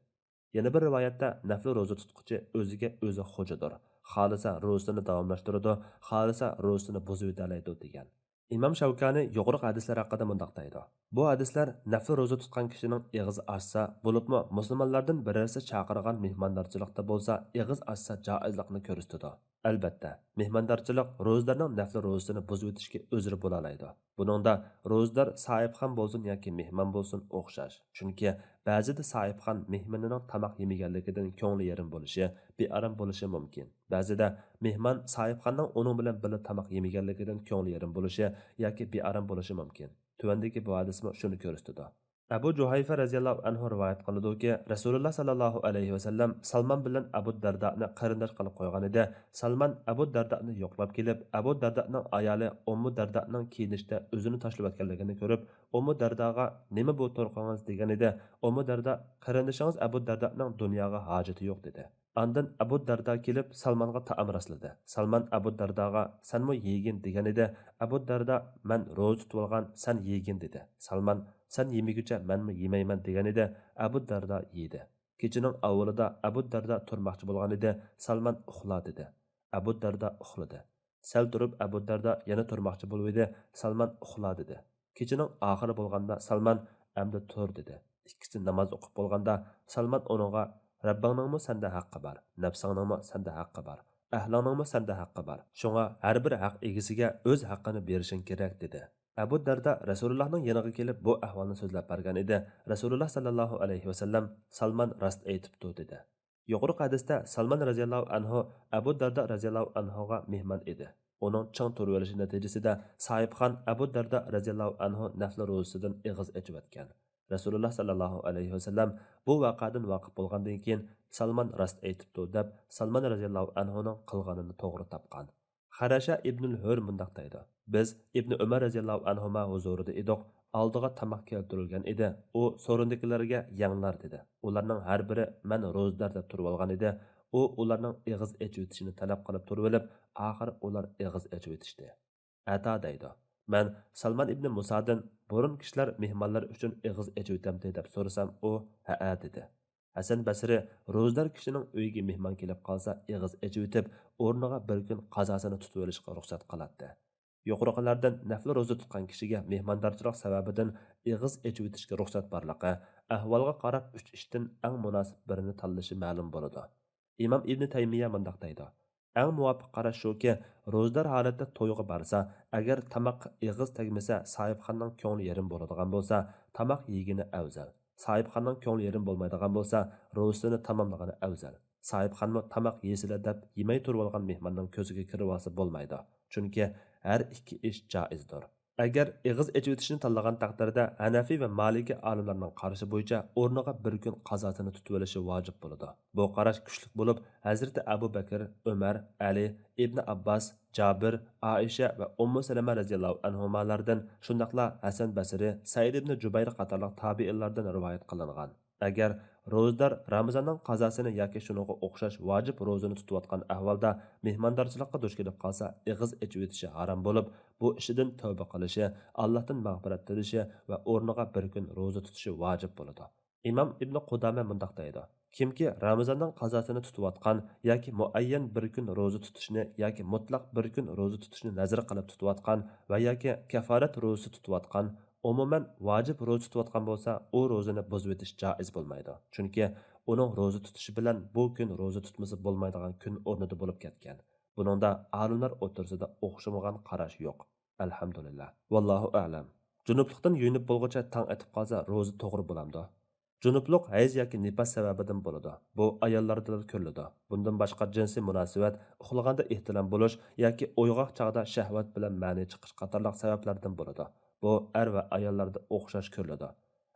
يەنە بىر رىۋايەتتە، نەپلى روزا تۇتقۇچى ئۆزىگە ئۆزى خوجىدۇر. خالىسا روزىسىنى داۋاملاشتۇرىدۇ، خالىسا روزىسىنى بۇزۇۋېتەلەيدۇ دېگەن. ئىمام شەۋكانى يۇقىرىقى ھەدىسلەر ھەققىدە مۇنداق دەيدۇ: بۇ ھەدىسلەر نەپلى روزا تۇتقان كىشىنىڭ ئېغىزى ئاچسا، بولۇپمۇ مۇسۇلمانلاردىن بىرەرسى چاقىرغان مېھماندارچىلىقتا بولسا ئېغىز ئاچسا جائىزلىقنى كۆرسىتىدۇ. ئەلبەتتە، مېھماندارچىلىق روزىدارنىڭ نەپلى روزىسىنى بۇزۇۋېتىشكە ئۆزرە بولالايدۇ. بۇنىڭدا روزىدار ساھىبخان بولسۇن ياكى مېھمان بولسۇن ئوخشاش. چۈنكى بەزىدە ساھىبخان مېھمىنىنىڭ تاماق يېمىگەنلىكىدىن كۆڭلى يېرىم بولۇشى، بىئارام بولۇشى مۇمكىن. بەزىدە مېھمان ساھىبخاننىڭ ئۇنىڭ بىلەن بىللە تاماق يېمىگەنلىكىدىن كۆڭلى يېرىم بولۇشى ياكى بىئارام بولۇشى مۇمكىن. تۆۋەندىكى بۇ ھەدىسمۇ شۇنى كۆرسىتىدۇ. ئەبۇ جۇھەيفە رەزىياللاھۇ ئەنھۇ رىۋايەت قىلىدۇكى، رەسۇلۇللا سەللەللاھۇ ئەلەيھى ۋەسەللەم سالمان بىلەن ئەبۇ دەردانى قېرىنداش قىلىپ قويغان ئىدى. سالمان ئەبۇ دەردانى يوقلاپ كېلىپ، ئەبۇ دەردانىڭ ئايالى ئۇممۇ دەردانىڭ كىيىنىشتە ئۆزىنى تاشلىۋەتكەنلىكىنى كۆرۈپ، ئۇممۇ دەرداغا، نېمە بۇ تۇرقىڭىز دېگەن ئىدى. ئۇممۇ دەردا، قېرىندىشىڭىز ئەبۇ دەردانىڭ دۇنياغا ھاجىتى يوق دېدى. ئاندىن ئەبۇ دەردا كېلىپ سالمانغا تائام راسلىدى. سالمان ئەبۇ دەرداغا، سەنمۇ يېگىن دېگەن ئىدى. ئەبۇ دەردا، مەن روزا تۇتۇۋالغان، سەن يېگىن دېدى. سالمان، سەن يېمىگۈچە مەنمۇ يېمەيمەن دېگەن ئىدى. ئەبۇ دەردا يېدى. كېچىنىڭ ئاۋۋىلىدا ئەبۇ دەردا تۇرماقچى بولغان ئىدى. سالمان ئۇخلا دېدى. ئەبۇ دەردا ئۇخلىدى. سەل تۇرۇپ ئەبۇ دەردا يەنە تۇرماقچى بولۇۋىدى. سالمان ئۇخلا دېدى. كېچىنىڭ ئاخىرى بولغاندا سالمان ئەمدى تۇر دېدى. ئىككىسى ناماز ئوقۇپ بولغاندا سالمان ئۇنىڭغا رەببىڭنىڭمۇ سەندە ھەققى بار، نەپسىڭنىڭمۇ سەندە ھەققى بار، ئەھلىڭنىڭمۇ سەندە ھەققى بار. شۇڭا ھەر بىر ھەق ئىگىسىگە ئۆز ھەققىنى بېرىشىڭ كېرەك دېدى. ئەبۇ دەردا رەسۇلۇللاھنىڭ يېنىغا كېلىپ بۇ ئەھۋالنى سۆزلەپ بەرگەن ئىدى. رەسۇلۇللا سەللەللاھۇ ئەلەيھى ۋەسەللەم سالمان راست ئېيتىپتۇ دېدى. يۇقىرىقى ھەدىستە سالمان رەزىياللاھۇ ئەنھۇ ئەبۇ دەردا رەزىياللاھۇ ئەنھۇغا مېھمان ئىدى. ئۇنىڭ چىڭ تۇرۇۋېلىشى نەتىجىسىدە ساھىبخان ئەبۇ دەردا رەزىياللاھۇ ئەنھۇ نەپلى روزىسىدىن ئېغىز ئېچىۋەتكەن. رەسۇلۇللا سەللەللاھۇ ئەلەيھى ۋەسەللەم بۇ ۋەقەدىن ۋاقىپ بولغاندىن كېيىن سالمان راست ئېيتىپتۇ دەپ سالمان رەزىياللاھۇ ئەنھۇنىڭ قىلغىنىنى توغرا تاپقان. خەرەشە ئىبنۇل ھۆر مۇنداق دەيدۇ: بىز ئىبنى ئۆمەر رەزىياللاھۇ ئەنھۇما ھۇزۇرىدا ئىدۇق. ئالدىغا تاماق كەلتۈرۈلگەن ئىدى. ئۇ سورۇندىكىلەرگە يەڭلار دېدى. ئۇلارنىڭ ھەر بىرى مەن روزىدار دەپ تۇرۇۋالغان ئىدى. ئۇ ئۇلارنىڭ ئېغىز ئېچىۋېتىشىنى تەلەپ قىلىپ تۇرۇۋېلىپ، ئاخىر ئۇلار ئېغىز ئېچىۋېتىشتى. ئەتا دەيدۇ، مەن سالمان ئىبنى مۇسادىن بۇرۇن كىشىلەر مېھمانلار ئۈچۈن ئېغىز ئېچىۋېتەمتى دەپ سورىسام، ئۇ ھەئە دېدى. ھەسەن بەسرى روزىدار كىشىنىڭ ئۆيىگە مېھمان كېلىپ قالسا، ئېغىز ئېچىۋېتىپ، ئورنىغا بىر كۈن قازاسىنى تۇتۇۋېلىشقا رۇخسەت قىلاتتى. يۇقىرىقىلاردىن نەپلى روزا تۇتقان كىشىگە مېھماندارچىلىق سەۋەبىدىن ئېغىز ئېچىۋېتىشكە رۇخسەت بارلىقى، ئەھۋالغا قاراپ ئۈچ ئىشتىن ئەڭ مۇناسىپ بىرىنى تاللىشى مەلۇم بولىدۇ. ئىمام ئىبنى تەيمىيە مۇنداق دەيدۇ، ئەڭ مۇۋاپىق قاراش شۇكى، روزىدار ھالەتتە تويغا بارسا، ئەگەر تاماققا ئېغىز تەگمىسە، ساھىبخاننىڭ كۆڭلى يېرىم بولىدىغان بولسا، تاماق يېگىنى ئەۋزەل. ساھىبخاننىڭ كۆڭلى يېرىم بولمايدىغان بولسا، روزىسىنى تاماملىغىنى ئەۋزەل. ساھىبخانمۇ تاماق يېسىلە دەپ يېمەي تۇرۇۋالغان مېھماننىڭ كۆزىگە كىرىۋالسا بولمايدۇ. چۈنكى ھەر ئىككى ئىش جائىزدۇر. ئەگەر ئېغىز ئېچىۋېتىشنى تاللىغان تەقدىردە، ھەنەفىي ۋە مالىكىي ئالىملارنىڭ قارىشى بويىچە ئورنىغا بىر كۈن قازاسىنى تۇتۇۋېلىشى ۋاجىپ بولىدۇ. بۇ قاراش كۈچلۈك بولۇپ، ھەزرىتى ئەبۇ بەكىر، ئۆمەر، ئەلى، ئىبنى ئابباس، جابىر، ئائىشە ۋە ئۇممۇ سەلەمە رەزىياللاھۇ ئەنھۇمالاردىن، شۇنداقلا ھەسەن بەسرى، سەئىد ئىبنى جۇبەير قاتارلىق تابىئىنلاردىن رىۋايەت قىلىنغان. ئەگەر روزىدار رامىزاننىڭ قازاسىنى ياكى شۇنىڭغا ئوخشاش ۋاجىپ روزىنى تۇتۇۋاتقان ئەھۋالدا مېھماندارچىلىققا دۇچ كېلىپ قالسا، ئېغىز ئېچىۋېتىشى ھارام بولۇپ، بۇ ئىشىدىن تەۋبە قىلىشى، ئاللاھتىن مەغپىرەت تىلىشى ۋە ئورنىغا بىر كۈن روزا تۇتۇشى ۋاجىپ بولىدۇ. ئىمام ئىبنى قۇدامە مۇنداق دەيدۇ، كىمكى رامىزاننىڭ قازاسىنى تۇتۇۋاتقان ياكى مۇئەييەن بىر كۈن روزا تۇتۇشنى ياكى مۇتلەق بىر كۈن روزا تۇتۇشنى نەزەر قىلىپ تۇتۇۋاتقان ۋە ياكى كەفارەت روزىسى تۇتۇۋاتقان، ئومۇمەن، ۋاجىپ روزا تۇتۇۋاتقان بولسا، ئۇ روزىنى بۇزۇۋېتىش جائىز بولمايدۇ. چۈنكى ئۇنىڭ روزا تۇتۇشى بىلەن بۇ كۈن روزا تۇتمىسا بولمايدىغان كۈن ئورنىدا بولۇپ كەتكەن. بۇنىڭدا ئالىملار ئوتتۇرىسىدا ئوخشىمىغان قاراش يوق. ئەلھەمدۇلىللا. ۋاللاھۇ ئەلەم. جۇنۇپلۇقتىن يۇيۇنۇپ بولغۇچە تاڭ ئېتىپ قالسا، روزا توغرا بولامدۇ؟ جۇنۇپلۇق ھەيز ياكى نىپاس سەۋەبىدىن بولىدۇ. بۇ ئاياللاردىلا كۆرۈلىدۇ. بۇندىن باشقا جىنسىي مۇناسىۋەت، ئۇخلىغاندا ئېھتىلام بولۇش ياكى ئويغاق چاغدا شەھۋەت بىلەن مەنى چىقىش قاتارلىق سەۋەبلەردىن بولىدۇ. بۇ ئەر ۋە ئاياللاردا ئوخشاش كۆرۈلىدۇ.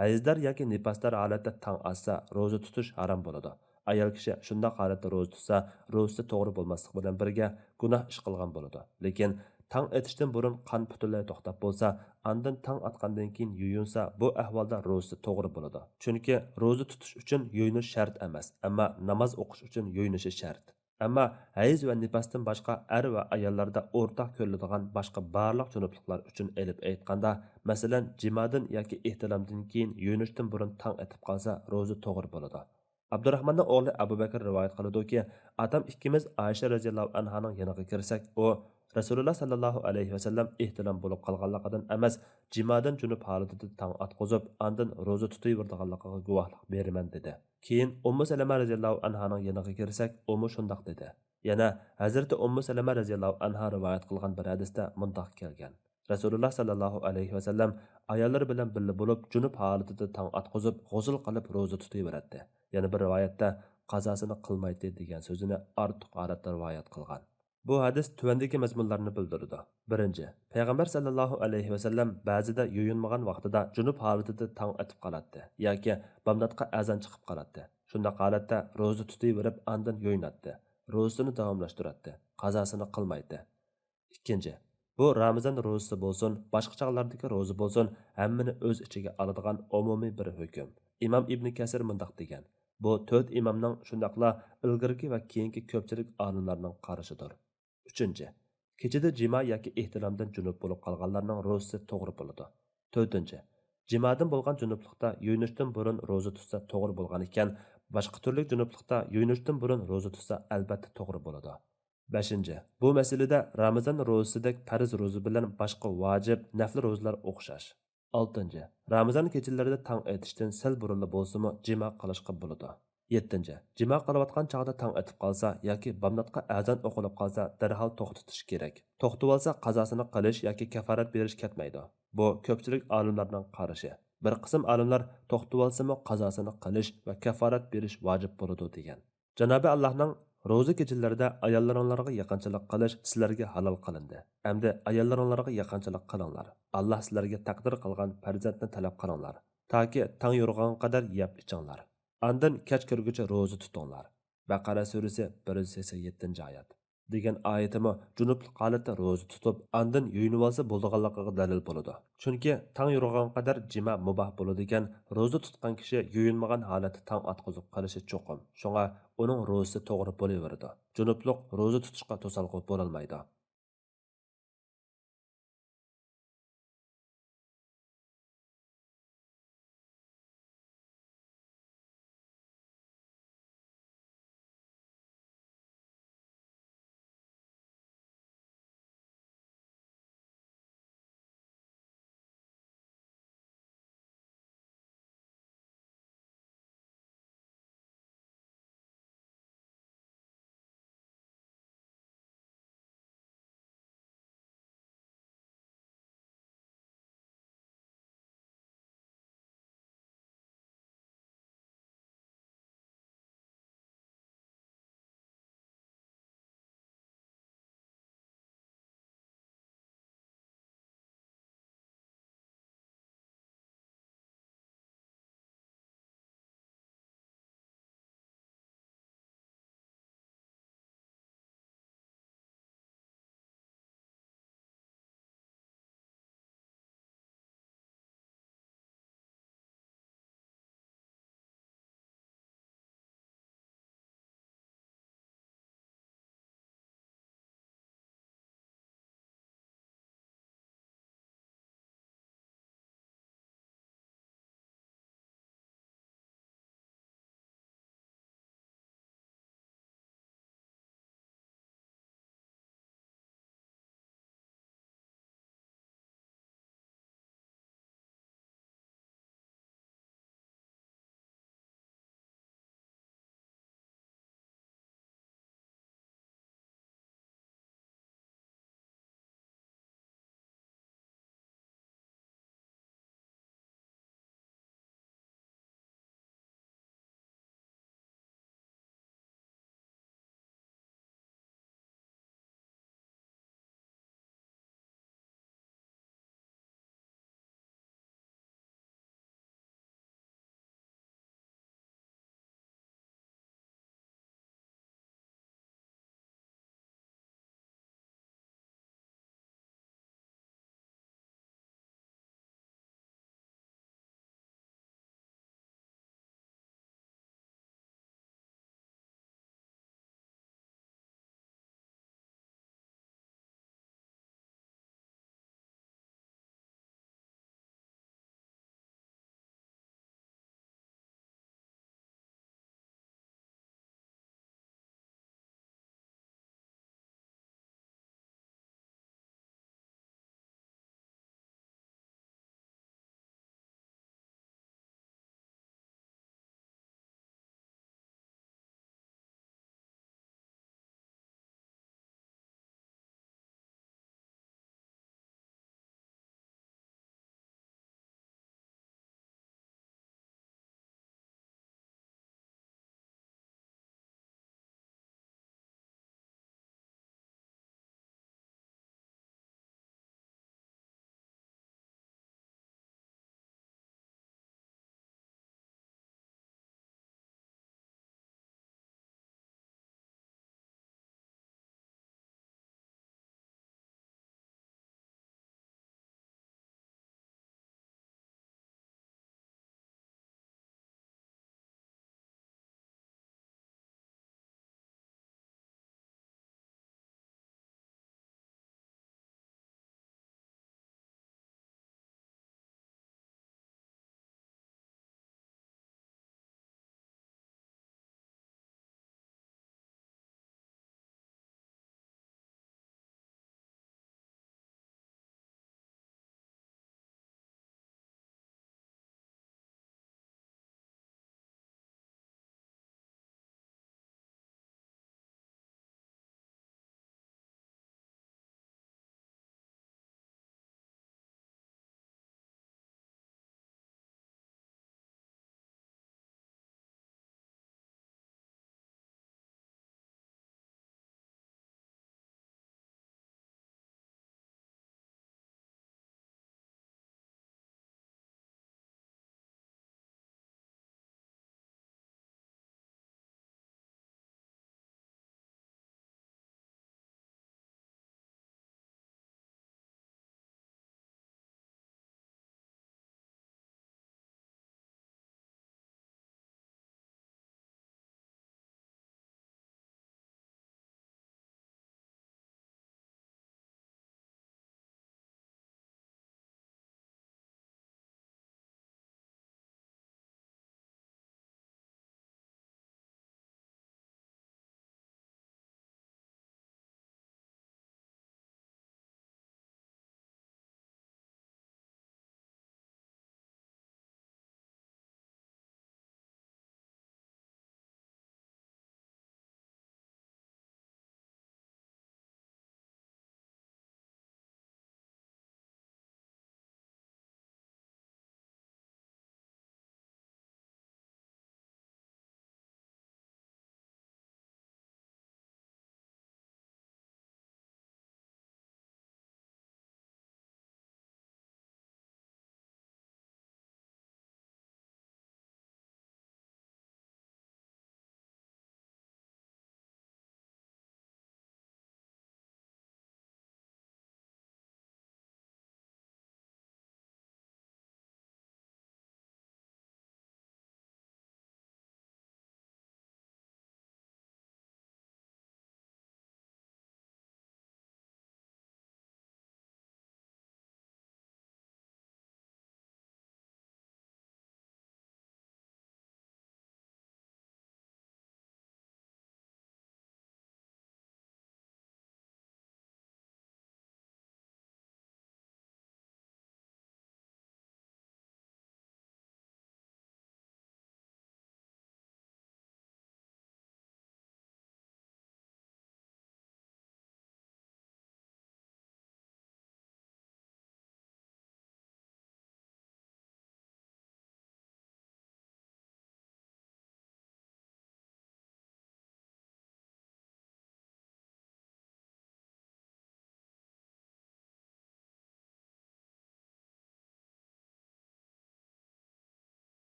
ھەيزدار ياكى نىپاسدار ھالەتتە تاڭ ئاتسا، روزا تۇتۇش ھارام بولىدۇ. ئايال كىشى شۇنداق ھالەتتە روزا تۇتسا، روزىسى توغرا بولماسلىق بىلەن بىرگە گۇناھ ئىش قىلغان بولىدۇ. لېكىن تاڭ ئېتىشتىن بۇرۇن قان پۈتۈنلەي توختاپ بولسا، ئاندىن تاڭ ئاتقاندىن كېيىن يۇيۇنسا، بۇ ئەھۋالدا روزىسى توغرا بولىدۇ. چۈنكى روزا تۇتۇش ئۈچۈن يۇيۇنۇش شەرت ئەمەس، ئەمما ناماز ئوقۇش ئۈچۈن يۇيۇنۇشى شەرت. ئەمما ھەيز ۋە نىپاستىن باشقا ئەر ۋە ئاياللاردا ئورتاق كۆرۈلىدىغان باشقا بارلىق جۇنۇپلۇقلار ئۈچۈن ئېلىپ ئېيتقاندا، مەسىلەن، جىمادىن ياكى ئېھتىلامدىن كېيىن يۇيۇنۇشتىن بۇرۇن تاڭ ئېتىپ قالسا، روزا توغرا بولىدۇ. ئابدۇراخماننىڭ ئوغلى ئەبۇ بەكىر رىۋايەت قىلىدۇكى، ئاتام ئىككىمىز ئائىشە رەزىياللاھۇ ئەنھانىڭ يېنىغا كىرسەك، ئۇ رەسۇلۇللا ساللاللاھۇ ئەلەيھى ۋەسەللەم ئېھتىلام بولۇپ قالغانلىقىدىن ئەمەس، جىمادىن جۇنۇپ ھالىتىدە تاڭ ئاتقۇزۇپ، ئاندىن روزا تۇتۇۋېرىدىغانلىقىغا گۇۋاھلىق بېرىمەن، دېدى. كېيىن ئۇممۇ سەلەمە رەزىياللاھۇ ئەنھانىڭ يېنىغا كىرسەك، ئۇمۇ شۇنداق دېدى. يەنە ھەزرىتى ئۇممۇ سەلەمە رەزىياللاھۇ ئەنھا رىۋايەت قىلغان بىر ھەدىستە مۇنداق كەلگەن، رەسۇلۇللا ساللاللاھۇ ئەلەيھى ۋەسەللەم ئاياللىرى بىلەن بىللە بولۇپ، جۇنۇپ ھالىتىدە تاڭ ئاتقۇزۇپ، غۇسۇل قىلىپ روزا تۇتۇۋېرەتتى. يەنە بىر رىۋايەتتە قازاسىنى قىلمايتتى دېگەن سۆزىنى ئارتۇق ھالەتتە رىۋايەت قىلغان. بۇ ھەدىس تۆۋەندىكى مەزمۇنلارنى بىلدۈرىدۇ. بىرىنچى، پەيغەمبەر ساللاللاھۇ ئەلەيھى ۋەسەللەم بەزىدە يۇيۇنمىغان ۋاقتىدا جۇنۇپ ھالىتىدە تاڭ ئېتىپ قالاتتى ياكى بامداتقا ئەزان چىقىپ قالاتتى. شۇنداق ھالەتتە روزا تۇتۇۋېرىپ، ئاندىن يۇيۇناتتى. روزىسىنى داۋاملاشتۇراتتى. قازاسىنى قىلمايتتى. ئىككىنچى، بۇ رامىزان روزىسى بولسۇن، باشقا چاغلاردىكى روزا بولسۇن، ھەممىنى ئۆز ئىچىگە ئالىدىغان ئومۇمىي بىر ھۆكۈم. ئىمام ئىبنى كەسىر مۇنداق دېگەن، بۇ تۆت ئىمامنىڭ، شۇنداقلا ئىلگىرىكى ۋە كېيىنكى كۆپچىلىك ئالىملارنىڭ قارىشىدۇر. ئۈچىنچى، كېچىدە جىما ياكى ئېھتىلامدىن جۇنۇپ بولۇپ قالغانلارنىڭ روزىسى توغرا بولىدۇ. تۆتىنچى، جىمادىن بولغان جۇنۇپلۇقتا يۇيۇنۇشتىن بۇرۇن روزا تۇتسا توغرا بولغان ئىكەن، باشقا تۈرلۈك جۇنۇپلۇقتا يۇيۇنۇشتىن بۇرۇن روزا تۇتسا ئەلۋەتتە توغرا بولىدۇ. بەشىنچى، بۇ مەسىلىدە رامىزان روزىسىدەك پەرز روزا بىلەن باشقا ۋاجىپ، نەپلى روزىلار ئوخشاش. ئالتىنچى، رامىزان كېچىلىرىدە تاڭ ئېتىشتىن سەل بۇرۇنلا بولسىمۇ جىما قىلىشقا بولىدۇ. يەتتىنچى، جىما قىلىۋاتقان چاغدا تاڭ ئېتىپ قالسا ياكى بامداتقا ئەزان ئوقۇلۇپ قالسا، دەرھال توختىتىش كېرەك. توختىۋالسا، قازاسىنى قىلىش ياكى كاپارەت بېرىش كەتمەيدۇ. بۇ كۆپچىلىك ئالىملارنىڭ قارىشى. بىر قىسىم ئالىملار توختىۋالسىمۇ قازاسىنى قىلىش ۋە كاپارەت بېرىش ۋاجىپ بولىدۇ دېگەن. جانابى ئاللاھنىڭ، روزا كېچىلىرىدە ئاياللىرىڭلارغا يېقىنچىلىق قىلىش سىلەرگە ھالال قىلىندى. ئەمدى ئاياللىرىڭلارغا يېقىنچىلىق قىلىڭلار. ئاللاھ سىلەرگە تەقدىر قىلغان پەرزەنتنى تەلەپ قىلىڭلار، تاكى تاڭ يورۇغانغا قەدەر يەپ ئىچىڭلار. ئاندىن كەچ كىرگۈچە روزا تۇتۇڭلار. بەقەرە سۈرىسى، بىر يۈز سەكسەن يەتتىنچى ئايەت. دېگەن ئايىتىمۇ جۇنۇپلۇق ھالەتتە روزا تۇتۇپ، ئاندىن يۇيۇنۇۋالسا بولىدىغانلىقىغا دەلىل بولىدۇ. چۈنكى تاڭ يورۇغان قەدەر جىما مۇباھ بولىدىكەن، روزا تۇتقان كىشى يۇيۇنمىغان ھالەتتە تاڭ ئاتقۇزۇپ قېلىشى چوقۇم. شۇڭا ئۇنىڭ روزىسى توغرا بولۇۋېرىدۇ. جۇنۇپلۇق روزا تۇتۇشقا توسالغۇ بولالمايدۇ.